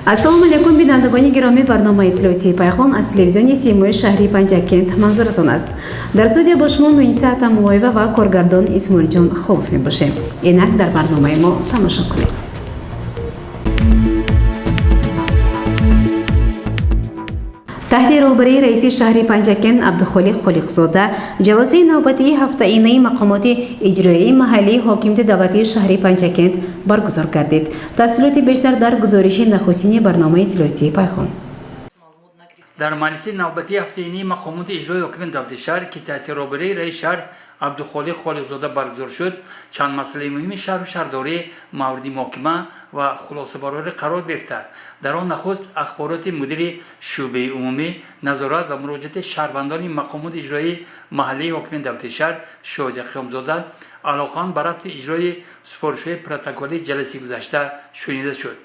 Ассалому алайкум, бинандагони гиромӣ. Барномаи иттилоотии «Пайғом» аз телевизиони Симои шаҳри Панҷакент манзуратон аст. Дар студия бо шумо Муниса Атамуллоева ва коргардон Исмоилҷон Холов мебошем. Инак дар барномаи мо тамошо кунед. Таҳти роҳбарии раиси шаҳри Панҷакент Абдухолиқ Холиқзода ҷаласаи навбатии ҳафтаинаи мақомоти иҷроияи маҳаллии ҳокимияти давлатии шаҳри Панҷакент баргузор гардид. Тафсилоти бештар дар гузориши нахустини барномаи иттилоотии «Пайғом». Дар маҷлиси навбатии ҳафтаинии мақомоти иҷроии ҳокимияти давлатии шаҳр, ки таҳти роҳбарии раиси шаҳр Абдухолиқ Холиқзода баргузор шуд, чанд масъалаи муҳими шаҳру шаҳрдорӣ мавриди муҳокима ва хулосабарорӣ қарор гирифта, дар он нахуст ахбороти мудири шӯъбаи умумӣ назорат ва муроҷиати шаҳрвандони мақомоти иҷроии маҳаллии ҳокимияти давлатии шаҳр Шоҳида Қиёмзода алоқаманд ба рафти иҷрои супоришҳои протоколии ҷаласаи гузашта шунида шуд.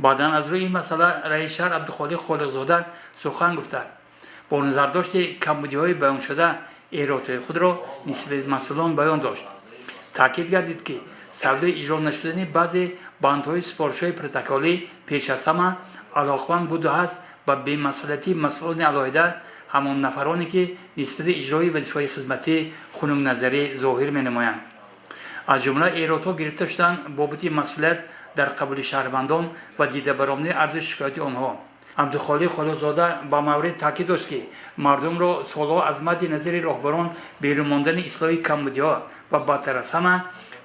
Баъдан аз рӯи ин масъала раиси шаҳр Абдухолиқ Холиқзода сухан гуфта, бо назардошти камбудиҳои баёншуда эродҳои худро нисбати масъулон баён дошт. Таъкид гардид, ки сабаби иҷро нашудани баъзе бандҳои супоришҳои протоколӣ пеш аз ҳама алоқаманд буду ҳаст ба бемасъулиятии масъулони алоҳида, ҳамон нафароне, ки нисбати иҷрои вазифаҳои хизматӣ хунукназарӣ зоҳир менамоянд. Аз ҷумла эродҳо гирифта шуданд бобати масъулият дар қабули шаҳрвандон ва дидабаромадани арзу шикояти онҳо. Абдухолиқ Холиқзода ба маврид таъкид дошт, ки мардумро солҳо аз мадди назари роҳбарон берун мондани ислоҳи камбудиҳо ва бадтар аз ҳама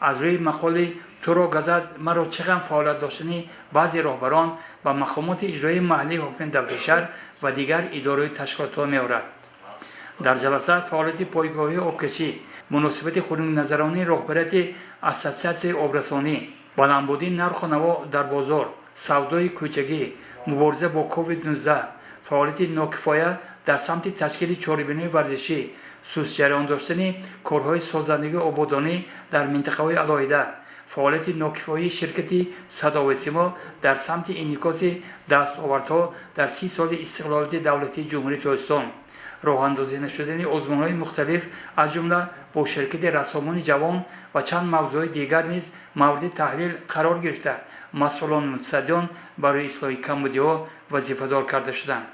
аз рӯи мақоли «туро газад, маро чӣ ғам» фаъолият доштани баъзе роҳбарон ба мақомоти иҷроии маҳаллии ҳокимияти давлатии шаҳр ва дигар идораҳои ташкилотҳо меорад. Дар ҷаласа фаъолияти пойгоҳи обкашӣ, муносибати хунукназаронии роҳбарияти ассотсиатсияи обрасонӣ, баландбудии нарху наво дар бозор, савдои кӯчагӣ, мубориза бо COVID-19, фаъолияти нокифоя дар самти ташкили чорабиниҳои варзишӣ, сустҷараён доштани корҳои созандагию ободонӣ дар минтақаҳои алоҳида, фаъолияти нокифояи ширкати Садову Симо дар самти инъикоси дастовардҳо дар 30 соли истиқлолияти давлатии Ҷумҳурии Тоҷикистон, роҳандозӣ нашудани озмунҳои мухталиф, аз ҷумла бо ширкати рассомони ҷавон ва чанд мавзӯъҳои дигар низ мавриди таҳлил қарор гирифта, масъулону мутасаддиён барои ислоҳи камбудиҳо вазифадор карда шуданд.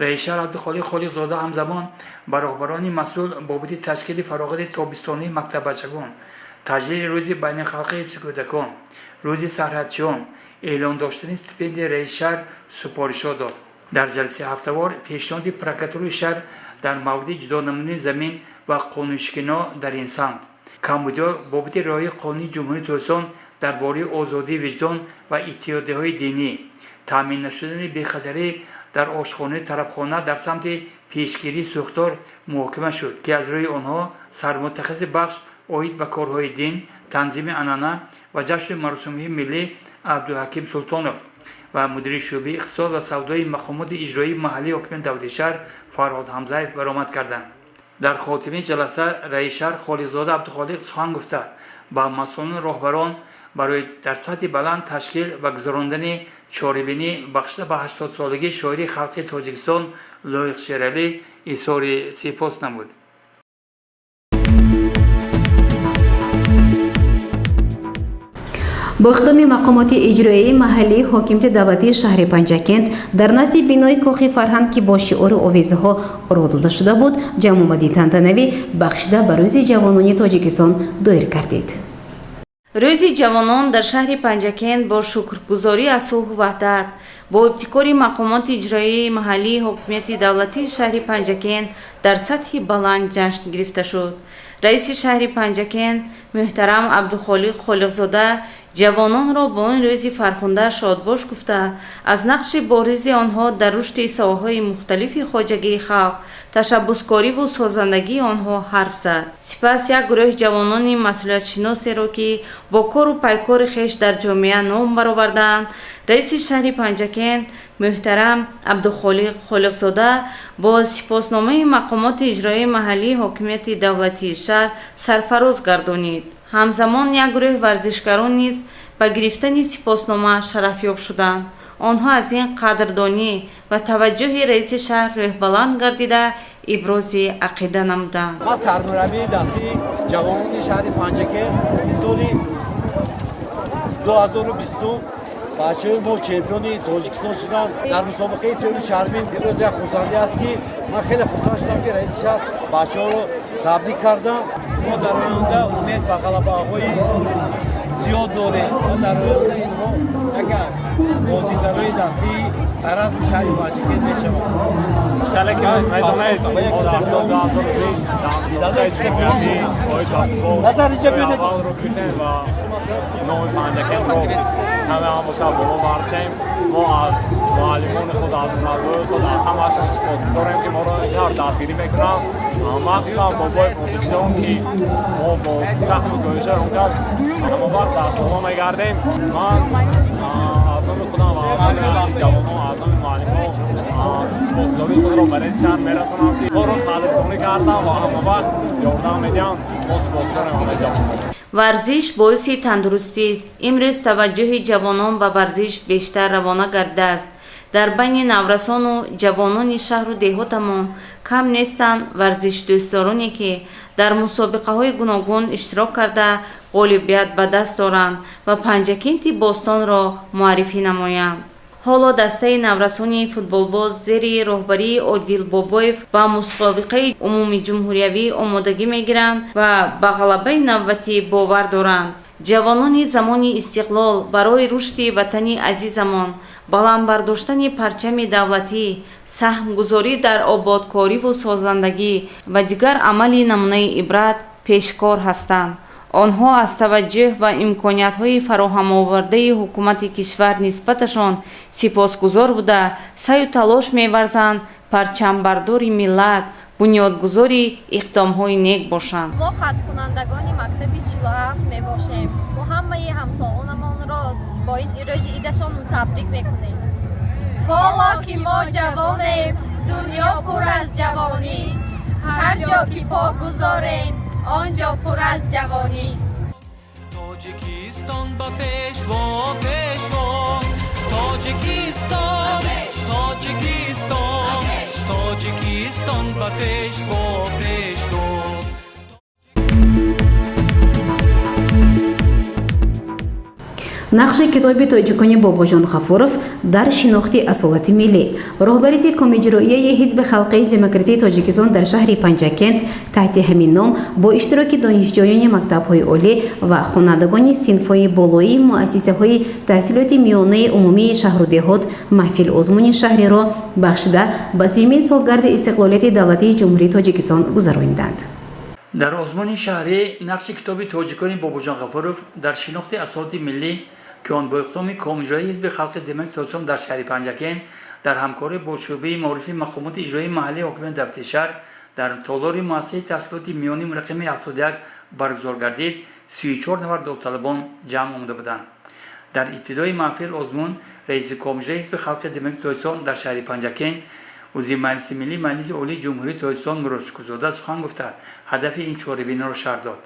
Раиси шаҳр Абдухолиқ Холиқзода ҳамзамон ба роҳбарони масъул бобати ташкили фароғати тобистонии мактаббачагон, таҷлили Рӯзи байналхалқии ҳифзи кӯдакон, Рӯзи сарҳадчиён, эълон доштани стипендияи раиси шаҳр супоришҳо дод. Дар ҷаласаи ҳафтавор пешниҳоди прокуратураи шаҳр дар мавриди ҷудо намудани замин ва қонуншикиниҳо дар ин самт, камбудиҳо бобати риояи Қонуни Ҷумҳурии Тоҷикистон дар бораи озодии виҷдон ва иттиҳодияҳои динӣ, таъмин нашудани бехатарӣ дар ошхонаи тарабхона дар самти пешгирии сӯхтор муҳокима шуд, ки аз рӯи онҳо сармутахассиси бахш оид ба корҳои дин, танзими анъана ва ҷашну маросимҳои миллӣ Абдуҳаким Султонов ва мудири шӯъбаи иқтисод ва савдои мақомоти иҷроии маҳаллии ҳокимияти давлатии шаҳр Фарҳод Ҳамзаев баромад карданд. Дар хотимаи ҷаласа раиси шаҳр Холиқзода Абдухолиқ сухан гуфта, ба масъулону роҳбарон барои дар сатҳи баланд ташкил ва гузарондани чорабинӣ бахшида ба 80-солагии шоири халқи Тоҷикистон Лоиқ Шералӣ изҳори сипос намуд. Бо иқдоми мақомоти иҷроияи маҳаллии ҳокимияти давлатии шаҳри Панҷакент дар назди бинои кохи фарҳанг, ки бо шиору овезаҳо оро дода шуда буд, ҷамъомади тантанавӣ бахшида ба Рӯзи ҷавонони Тоҷикистон доир гардид. Рӯзи ҷавонон дар шаҳри Панҷакент бо шукргузорӣ аз сулҳу ваҳдат, бо ибтикори мақомоти иҷроияи маҳаллии ҳокимияти давлатии шаҳри Панҷакент дар сатҳи баланд ҷашн гирифта шуд. Раиси шаҳри Панҷакент муҳтарам Абдухолиқ Холиқзода ҷавононро бо ин рӯзи фархунда шодбош гуфта, аз нақши боризи онҳо дар рушди соҳаҳои мухталифи хоҷагии халқ, ташаббускориву созандагии онҳо ҳарф зад. Сипас як гурӯҳи ҷавонони масъулиятшиносеро, ки бо кору пайкори хеш дар ҷомеа ном баровардаанд, раиси шаҳри Панҷакент муҳтарам Абдухолиқ Холиқзода бо сипосномаи мақомоти иҷроияи маҳаллии ҳокимияти давлатии шаҳр сарфароз гардонид. Ҳамзамон як гурӯҳи варзишгарон низ ба гирифтани сипоснома шарафёб шуданд. Онҳо аз ин қадрдонӣ ва таваҷҷӯҳи раиси шаҳр рӯҳбаланд гардида, ибрози ақида намуданд. Ман сармураббии дастаи ҷавонони шаҳри Панҷакент соли 2020. Бачаҳои мо чемпиони Тоҷикистон шуданд дар мусобиқаи тӯри чармин. Имрӯз як хурсандӣ аст, ки ман хеле хурсанд шудам, ки раиси шаҳр бачаҳоро табрик кардам. Мо дар оянда умед ба ғалабаҳои зиёд дорем ва дар оянда инҳо яке аз бозигарои дастаи саразми шаҳри Панҷакент мешаванд. Хеле ки медонед, мо дар соли 2020 дар мусобиқаи ҷумҳуриявӣ оид ба футбол аввалро гирифтем ва номи Панҷакентро каме ҳам бошад боло бардоштем. Мо аз муаллимони худ, аз мураббиёни худ, аз ҳамаашон сипосгузорем, ки моро ин тавр дастгирӣ мекунанд, махсусан бобои Фотиҳҷон, ки мо бо саҳму кӯшишои он кас ҳамавақт дар боло мегардем. Ман аз номи худам ва аз номи аҳли ҷавонон, аз номи муаллимон сипосгузории худро ба раиси шаҳр мерасонам, ки моро қадрдонӣ карданд ва ҳамавақт ёрдам медиҳанд. Мо сипосгузорем ҳамаи ҷавонон. Варзиш боиси тандурустист. Имрӯз таваҷҷӯҳи ҷавонон ба варзиш бештар равона гардидааст. Дар байни наврасону ҷавонони шаҳру деҳотамон кам нестанд варзишдӯстдороне, ки дар мусобиқаҳои гуногун иштирок карда, ғолибият ба даст доранд ва Панҷакенти бостонро муаррифӣ намоянд. Ҳоло дастаи наврасони футболбоз зери роҳбарии Одил Бобоев ба мусобиқаи умумиҷумҳуриявӣ омодагӣ мегиранд ва ба ғалабаи навбатӣ бовар доранд. Ҷавонони замони истиқлол барои рушди ватани азизамон, баланд бардоштани парчами давлатӣ, саҳмгузорӣ дар ободкориву созандагӣ ва дигар амали намунаи ибрат пешкор ҳастанд. Онҳо аз таваҷҷӯҳ ва имкониятҳои фароҳамовардаи ҳукумати кишвар нисбаташон сипосгузор буда, саъю талош меварзанд парчамбардори миллат, бунёдгузори иқдомҳои нек бошанд. Мо хатмкунандагони мактаби 47 мебошем. Мо ҳамаи ҳамсолонамонро бо ин рӯзи идашон табрик мекунем. Ҳоло ки мо ҷавонем, дунё пур аз ҷавонист. Ҳар ҷо ки по гузорем, он ҷо пур аз ҷавонист. Тоҷикистон ба пешво, пешво, Тоҷикистон, Тоҷикистон, Тоҷикистон ба пешво, пешво. Нақши китоби тоҷикони Бобоҷон Ғафуров дар шинохти асолати миллӣ. Роҳбарияти Комиҷроияи Ҳизби халқии демократии Тоҷикистон дар шаҳри Панҷакент таҳти ҳамин ном бо иштироки донишҷӯёни мактабҳои олӣ ва хонандагони синфҳои болоии муассисаҳои таҳсилоти миёнаи умумии шаҳру деҳот маҳфил озмуни шаҳриро бахшида ба сюмин солгарди истиқлолияти давлатии Ҷумҳурии Тоҷикистон гузарониданд. Дар озмуни шаҳрӣ нақши китоби тоҷикони Бобоҷон Ғафуров дар шинохти асолати миллӣ, ки он бо иқдоми Комиҷроии Ҳизби халқи демократии Тоҷикистон дар шаҳри Панҷакент дар ҳамкорӣ бо шӯъбаи маорифи мақомоти иҷроии маҳаллии ҳокимияти давлати шаҳр дар толори муассисаи таҳсилоти миёнии рақами 71 баргузор гардид, 34 нафар довталабон ҷамъ омада буданд. Дар ибтидои маҳфил озмун раиси Комиҷроии Ҳизби халқи демократии Тоҷикистон дар шаҳри Панҷакент, узви Маҷлиси Миллӣ Маҷлиси Олии Ҷумҳурии Тоҷикистон Мурод Шукурзода сухан гуфта, ҳадафи ин чорабиниро шарҳ дод.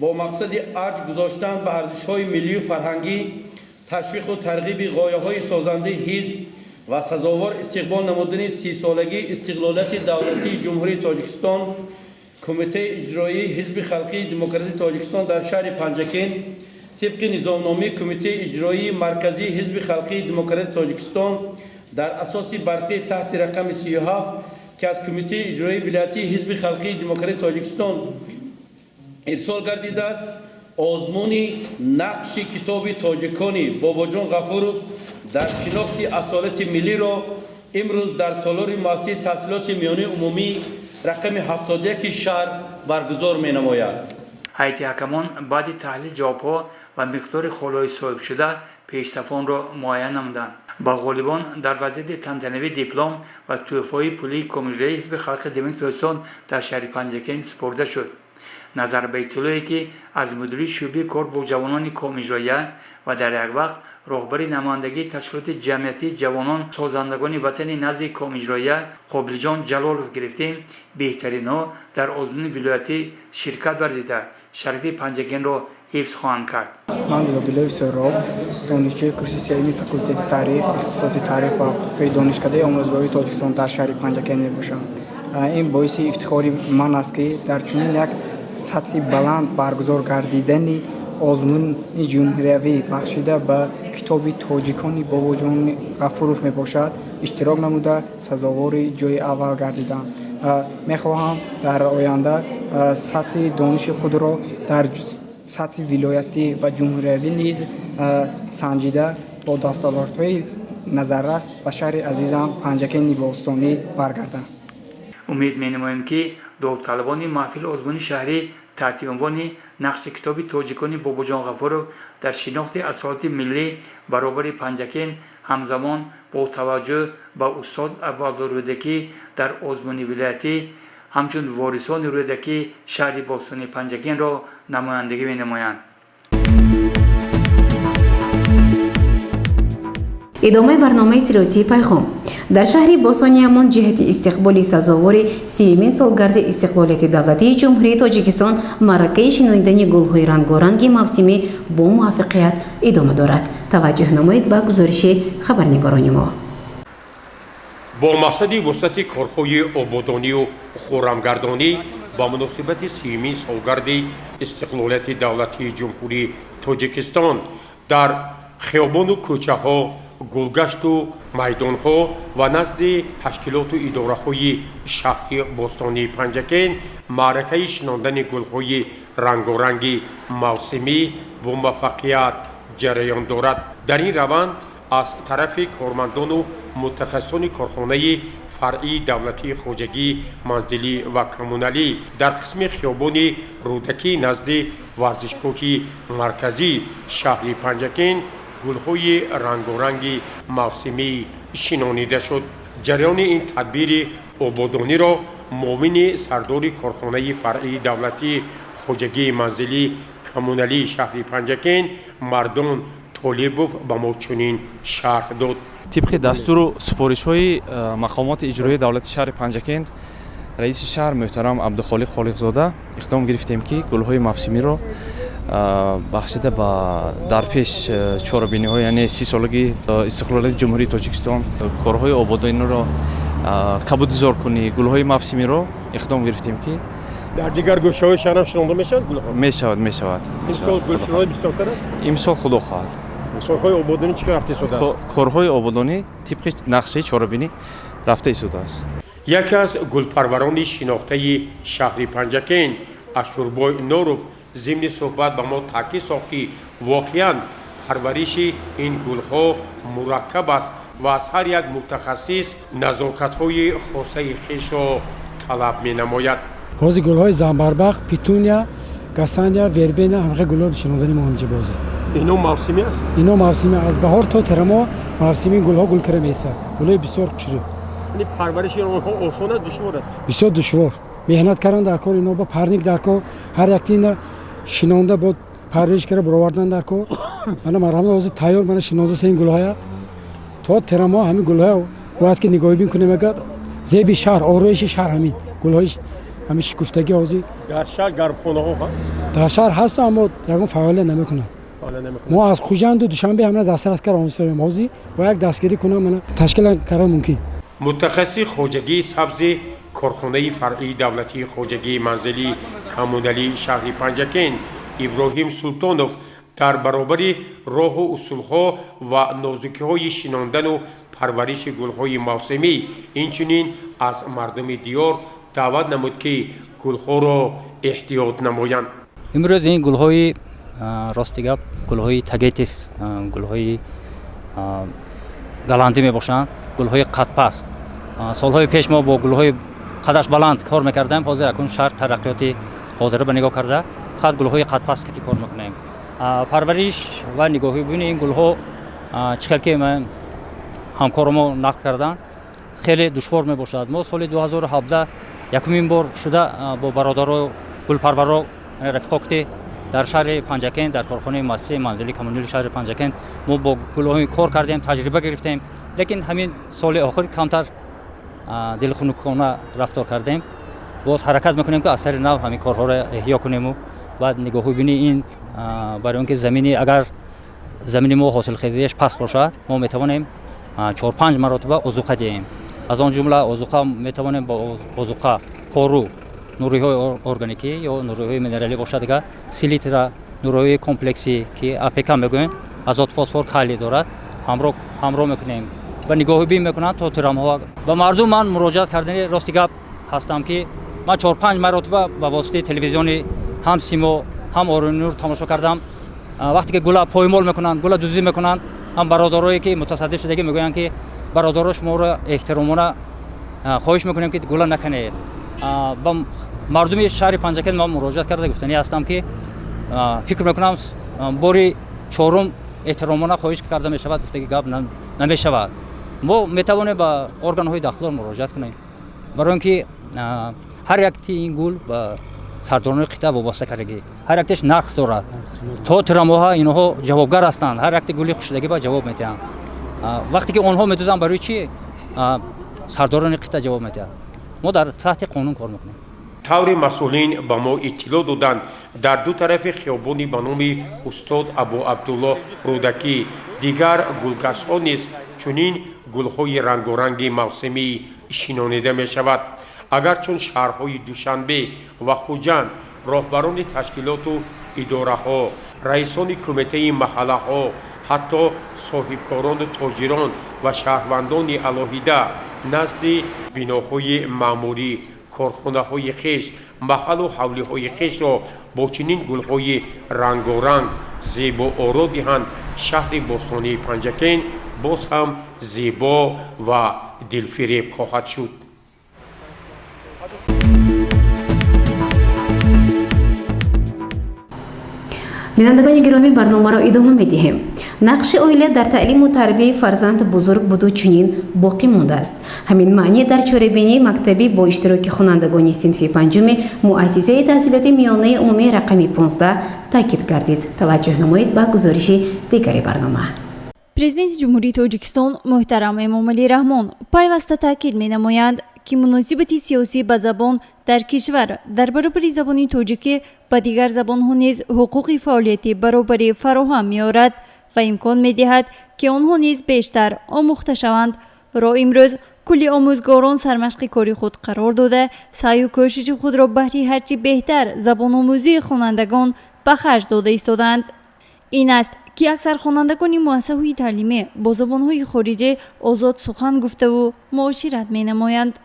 Бо мақсади арҷ гузоштан ба арзишҳои миллию фарҳангӣ, ташвиқу тарғиби ғояҳои созандаи ҳизб ва сазовор истиқбол намудани 30-солагии истиқлолияти давлатии Ҷумҳурии Тоҷикистон, Кумитаи иҷроии Ҳизби халқии демократии Тоҷикистон дар шаҳри Панҷакент тибқи низомномаи Кумитаи иҷроии марказии Ҳизби халқии демократии Тоҷикистон дар асоси барқии таҳти рақами 37, ки аз Кумитаи иҷроии вилоятии Ҳизби халқии демократии Тоҷикистон ирсол гардидааст, озмуни нақши китоби тоҷикони Бобоҷон Ғафуров дар шинохти асолати миллиро имрӯз дар толори муассисаи таҳсилоти миёнаи умумӣ рақами 71 шаҳр баргузор менамояд. Ҳайати ҳакамон баъди таҳлили ҷавобҳо ва миқдори холҳои соҳибшуда пешсафонро муайян намуданд. Ба ғолибон дар вазъияти тантанавӣ диплом ва тӯҳфаҳои пулии Комиҷроии Ҳизби халқи демократии Тоҷикистон дар шаҳри Панҷакент супорида шуд. Назар ба иттилое, ки аз мудири шӯъбаи кор бо ҷавонони Комиҷроия ва дар як вақт роҳбари намояндагии ташкилоти ҷамъиятии ҷавонон созандагони ватани назди Комиҷроия Қобилҷон Ҷалолов гирифтем, беҳтаринҳо дар озмуни вилоятӣ ширкат варзида, шарафи Панҷакентро ҳифз хоҳанд кард. Ман Зодилоев Суҳроб, донишҷӯи курси сеюми факултети таърих, ихтисоси таърих ва ҳуқуқи Донишкадаи омӯзгории Тоҷикистон дар шаҳри Панҷакент мебошам. Ин боиси ифтихори ман аст, ки дар чунин як сатҳи баланд баргузор гардидани озмуни ҷумҳуриявӣ бахшида ба Китоби тоҷикони Бобоҷон Ғафуров мебошад, иштирок намуда, сазовори ҷои аввал гардидам. Мехоҳам дар оянда сатҳи дониши худро дар сатҳи вилоятӣ ва ҷумҳуриявӣ низ санҷида, бо дастовардҳои назаррас ба шаҳри азизам Панҷакенти бостонӣ баргардам. Умед менамоем, ки довталабони маҳфили озмуни шаҳрӣ таҳти унвони «Нақши китоби тоҷикони Бобоҷон Ғафуров дар шинохти асолати миллӣ баробари Панҷакент, ҳамзамон бо таваҷҷӯҳ ба устод Абуабдулло Рӯдакӣ» дар озмуни вилоятӣ ҳамчун ворисони Рӯдакӣ шаҳри бостонии Панҷакентро намояндагӣ менамоянд. Идомаи барномаи иттилоотии «Пайғом». Дар шаҳри Босониямон ҷиҳати истиқболи сазовори 30-умин солгарди истиқлолияти давлатии Ҷумҳурии Тоҷикистон маъракаи шинонидани гулҳои рангоранги мавсимӣ бо муваффақият идома дорад. Таваҷҷӯҳ намоед ба гузориши хабарнигорони мо. Бо мақсади вусъати корҳои ободонию хуррамгардонӣ ба муносибати 30-умин солгарди истиқлолияти давлатии Ҷумҳурии Тоҷикистон дар хиёбону кӯчаҳо, гулгашту майдонҳо ва назди ташкилоту идораҳои шаҳри бостонии Панҷакент маъракаи шинондани гулҳои рангоранги мавсимӣ бо муваффақият ҷараён дорад. Дар ин раванд аз тарафи кормандону мутахассисони корхонаи фаръии давлатии хоҷагии манзилӣ ва коммуналӣ дар қисми хиёбони Рӯдакӣ назди варзишгоҳи марказии шаҳри Панҷакент гулҳои рангоранги мавсимӣ шинонида шуд. Ҷараёни ин тадбири ободониро муовини сардори корхонаи фаръии давлатии хоҷагии манзилӣ коммуналии шаҳри Панҷакент Мардон Толибов ба мо чунин шарҳ дод. Тибқи дастуру супоришҳои мақомоти иҷроии давлати шаҳри Панҷакент, раиси шаҳр муҳтарам Абдухолиқ Холиқзода, иқдом гирифтем, ки гулҳои мавсимиро бахшида ба дар пеш чорабиниҳо, яъне 30-солагии истиқлолияти Ҷумҳурии Тоҷикистон, корҳои ободониро, кабудизоркунӣ, гулҳои мавсимиро иқдом гирифтем, ки Дар дигар гӯшаҳои шаҳрам шинонда мешавад гулҳо? Мешавад, мешавад. Имсол гулшиноӣ бисёртар аст? Имсол, худо хоҳад. Корҳои ободонӣ чӣ қадр рафта истодааст? Корҳои ободонӣ тибқи нақшаи чорабинӣ рафта истодааст. Яке аз гулпарварони шинохтаи шаҳри Панҷакент Ашурбой Норов зимни суҳбат ба мо таъкид сохт, ки воқеан парвариши ин гулҳо мураккаб аст ва аз ҳар як мутахассис назокатҳои хосаи хешро талаб менамояд. Ҳозир гулҳои замбарбақ, петуния, газания, вербена, ҳамаи гулҳо шинондани мо ҳамҷа бозӣ. Ино мавсимӣ аст? Ино мавсимӣ, аз баҳор то тирамоҳ мавсими гулҳо гул кара меистад. Гулҳои бисёр хушрӯ. Парвариши онҳо осон аст, душвор аст? Бисёр душвор, меҳнат кардан дар кор, ино ба парник дар кор, ҳар якти ина шинонда, бо парвариш кара баровардан дар кор. Мана, марҳамат, ҳозир тайёр, мана, шинонда ин гулҳоя. То тирамоҳ ҳамин гулҳоя бояд ки нигоҳбин кунем. Агар зеби шаҳр, ороиши шаҳр ҳамин гулҳои ҳамин шукуфтагӣ ҳозир. Дар шаҳр гармхонаҳо ҳаст? Дар шаҳр ҳаст, аммо ягон фаъолият намекунад. Мо аз Хуҷанду Душанбе ҳамина дастрас кара омсарем. Ҳозир бо як дастгирӣ кунам, мана, ташкил кара мумкин. Мутахассиси хоҷагии сабзи корхонаи фаръии давлатии хоҷагии манзилии коммуналии шаҳри Панҷакент Иброҳим Султонов дар баробари роҳу усулҳо ва нозукиҳои шинондану парвариши гулҳои мавсимӣ инчунин аз мардуми диёр даъват намуд, ки гулҳоро эҳтиёт намоянд. Имрӯз ин гулҳои, рости гап, гулҳои тагетис, гулҳои голландӣ мебошанд, гулҳои қадпаст. Солҳои пеш мо бо гулҳои қадаш баланд кор мекардем. Ҳозир акун шаҳр тараққиёти ҳозира ба нигоҳ карда, фақат гулҳои қадпаст кати кор мекунем. Парвариш ва нигоҳубини ин гулҳо, чӣ хел ки ҳамкори мо нақл карданд, хеле душвор мебошад. Мо соли 2017 якумин бор шуда бо бародаро, гулпарваро, рафиқо ки дар шаҳри Панҷакент, дар корхонаи муассисаи манзили коммунали шаҳри Панҷакент мо бо гулҳои кор кардем, таҷриба гирифтем. Лекин ҳамин соли охир камтар дилхунукона рафтор кардем. Боз ҳаракат мекунем, ки аз сари нав ҳамин корҳоро эҳё кунему баъд нигоҳубини ин, барои он ки замини, агар замини мо ҳосилхезиаш паст бошад, мо метавонем чор-панҷ маротиба озуқа диҳем. Аз он ҷумла озуқа метавонем бо озуқа пору, нуриҳои органикӣ ё нуриҳои минералӣ бошад, дигар селитра, нуриҳои комплексӣ, ки АПК мегӯем. Азот, фосфор, калий дорад, ҳамроҳ мекунем ва нигоҳубин мекунанд то тирамоҳ. Ба мардум ман муроҷиат кардани рости гап ҳастам, ки ман 4-5 маротиба ба воситаи телевизиони ҳам Симо, ҳам Оронур тамошо кардам. Вақте ки гула поймол мекунанд, гула дуздӣ мекунанд, ҳам бародарое ки мутасаддӣ шудагӣ мегӯянд, ки бародаро, шуморо эҳтиромона хоҳиш мекунем, ки гула накунед. Ба мардуми шаҳри Панҷакент ман муроҷиат карда гуфтанӣ ҳастам, ки фикр мекунам, бори чорум эҳтиромона хоҳиш карда мешавад, гуфтаги гап намешавад. Мо метавонем ба органҳои дахлдор муроҷиат кунем, барои он ки ҳар якти ин гул ба сардорони қитъа вобаста кардагӣ, ҳар яктеш нарх дорад. То тирамоҳа инҳо ҷавобгар ҳастанд, ҳар якти гули хушидагӣ ба ҷавоб медиҳанд. Вақте ки онҳо медузанд, барои чӣ сардорони қитъа ҷавоб медиҳанд? Мо дар таҳти қонун кор мекунем. Таври масъулин ба мо иттилоъ доданд, дар ду тарафи хиёбони ба номи устод Абу Абдуллоҳ Рӯдакӣ дигар гулгаштҳо низ чунин гулҳои рангоранги мавсимӣ шинонида мешавад. Агар чун шаҳрҳои Душанбе ва Хуҷанд роҳбарони ташкилоту идораҳо, раисони кумитаи маҳаллаҳо, ҳатто соҳибкорону тоҷирон ва шаҳрвандони алоҳида назди биноҳои маъмурӣ, корхонаҳои хеш, маҳаллу ҳавлиҳои хешро бо чунин гулҳои рангоранг зебооро диҳанд, шаҳри бостонии Панҷакент боз ҳам зебо ва дилфиреб хоҳад шуд. Бинандагони гиромӣ, барномаро идома медиҳем. Нақши оила дар таълиму тарбияи фарзанд бузург буду чунин боқӣ мондааст. Ҳамин маъни дар чорабинии мактабӣ бо иштироки хонандагони синфи панҷуми муассисаи таҳсилоти миёнаи умумии рақами 15 таъкид гардид. Таваҷҷӯҳ намоед ба гузориши дигари барнома. Президенти Ҷумҳурии Тоҷикистон муҳтарам Эмомалӣ Раҳмон пайваста таъкид менамоянд, ки муносибати сиёсӣ ба забон дар кишвар дар баробари забони тоҷикӣ ба дигар забонҳо низ ҳуқуқи фаъолияти баробарӣ фароҳам меорад ва имкон медиҳад, ки онҳо низ бештар омӯхта шаванд. Ро имрӯз кулли омӯзгорон сармашқи кори худ қарор дода, саъю кӯшиши худро баҳри ҳарчи беҳтар забономӯзии хонандагон ба харҷ дода истодаанд. Ин аст, ки аксар хонандагони муассисаҳои таълимӣ бо забонҳои хориҷӣ озод сухан гуфтаву муошират менамоянд.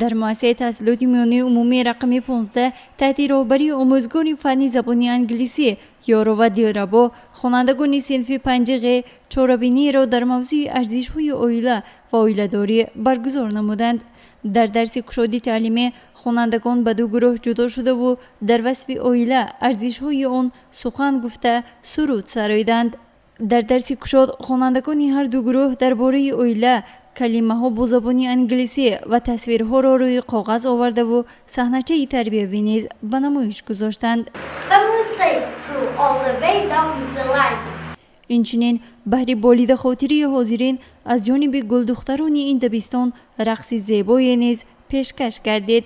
Дар муассисаи таҳсилоти миёнаи умумии рақами 15 таҳти роҳбарии омӯзгори фанни забони англисӣ Ёрова Дилрабо хонандагони синфи 5 ғ чорабиниеро дар мавзӯи арзишҳои оила ва оиладорӣ баргузор намуданд. Дар дарси кушоди таълимӣ хонандагон ба ду гурӯҳ ҷудо шудаву дар васфи оила, арзишҳои он сухан гуфта, суруд сароиданд. Дар дарси кушод хонандагони ҳар ду гурӯҳ дар бораи оила калимаҳо бо забони англисӣ ва тасвирҳоро рӯи коғаз овардаву саҳначаи тарбиявӣ низ ба намоиш гузоштанд. Инчунин баҳри болидахотирии ҳозирин аз ҷониби гулдухтарони ин дабистон рақси зебое низ пешкаш гардид.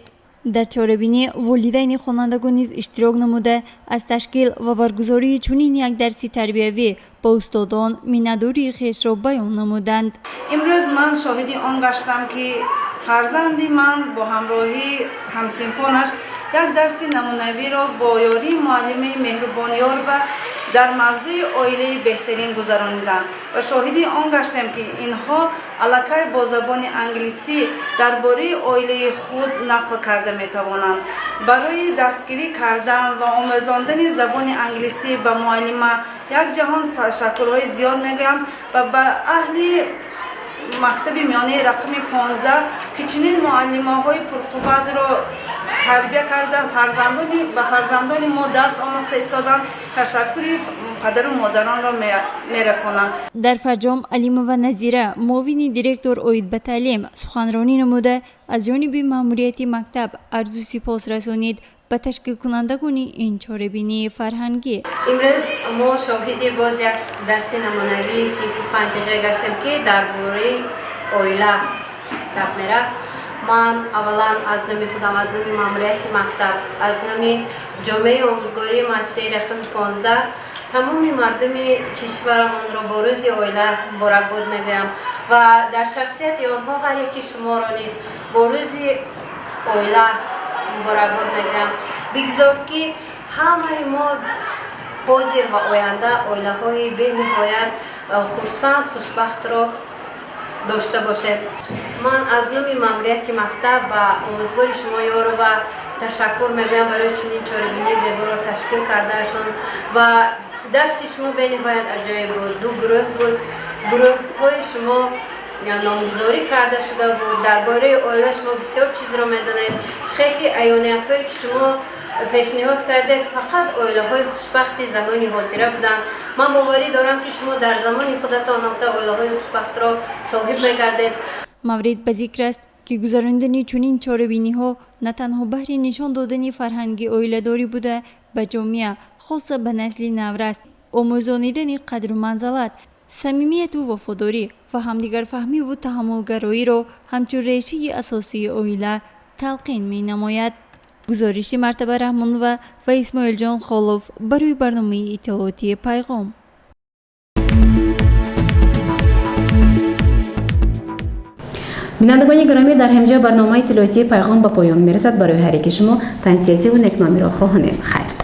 Дар чорабинӣ волидайни хонандагон низ иштирок намуда, аз ташкил ва баргузории чунин як дарси тарбиявӣ ба устодон миннатдории хешро баён намуданд. Имрӯз ман шоҳиди он гаштам, ки фарзанди ман бо ҳамроҳии ҳамсинфонаш як дарси намунавиро бо ёрии муаллими Меҳрубонёрова дар мавзӯи оилаи беҳтарин гузарониданд ва шоҳиди он гаштем, ки инҳо аллакай бо забони англисӣ дар бораи оилаи худ нақл карда метавонанд. Барои дастгирӣ кардан ва омӯзондани забони англисӣ ба муаллима як ҷаҳон ташаккурҳои зиёд мегӯям ва ба аҳли мактаби миёнаи рақами 15, ки чунин муаллимаҳои пурқувватро тарбия карда, ба фарзандони мо дарс омӯхта истоданд, ташаккури падару модаронро мерасонам. Дар фарҷом Алимова Назира, муовини директор оид ба таълим, суханронӣ намуда, аз ҷониби маъмурияти мактаб арзу сипос расонид ба ташкилкунандагони ин чорабинии фарҳангӣ. Имрӯз мо шоҳиди боз як дарси намунавии синфи 5 ғ гаштем, ки дар бораи оила гап мерафт. Ман аввалан аз номи худам, аз номи маъмурияти мактаб, аз номи ҷомеаи омӯзгории муассисаи рақами 15 тамоми мардуми кишварамонро бо рӯзи оила муборакбод мегӯям ва дар шахсияти онҳо ҳар яки шуморо низ бо рӯзи оила муборакбод мегӯям. Бигзор, ки ҳамаи мо Ҳозир ва оянда оилаҳои бениҳоят хурсанд, хушбахтро дошта бошед. Ман аз номи маъмурияти мактаб ба омӯзгори шумо Ёрова ташаккур мегӯям барои чунин чорабинии зеборо ташкил кардаашон. Ва дарси шумо бениҳоят аҷоиб буд. Ду гурӯҳ буд, гурӯҳҳои шумо номгузорӣ карда шуда буд. Дар бораи оила шумо бисёр чизро медонед. Хеле аёниятҳое ки шумо пешниҳод кардед, фақат оилаҳои хушбахти замони ҳозира буданд. Ман боварӣ дорам, ки шумо дар замони худатон ҳамта оилаҳои хушбахтро соҳиб мегардед. Маврид ба зикр аст, ки гузарондани чунин чорабиниҳо на танҳо баҳри нишон додани фарҳанги оиладорӣ буда, ба ҷомеа, хоса ба насли наврас, омӯзонидани қадру манзалат, самимияту вафодорӣ ва ҳамдигарфаҳмиву таҳаммулгароиро ҳамчун решаи асосии оила талқин менамояд. Гузориши Мартаба Раҳмонова ва Исмоилҷон Холов барои барномаи иттилоотии «Пайғом». Бинандагони гиромӣ, дар ҳамҷо барномаи иттилоотии «Пайғом» ба поён мерасад. Барои ҳар яки шумо тансиятиву некномиро хоҳонем. Хайр.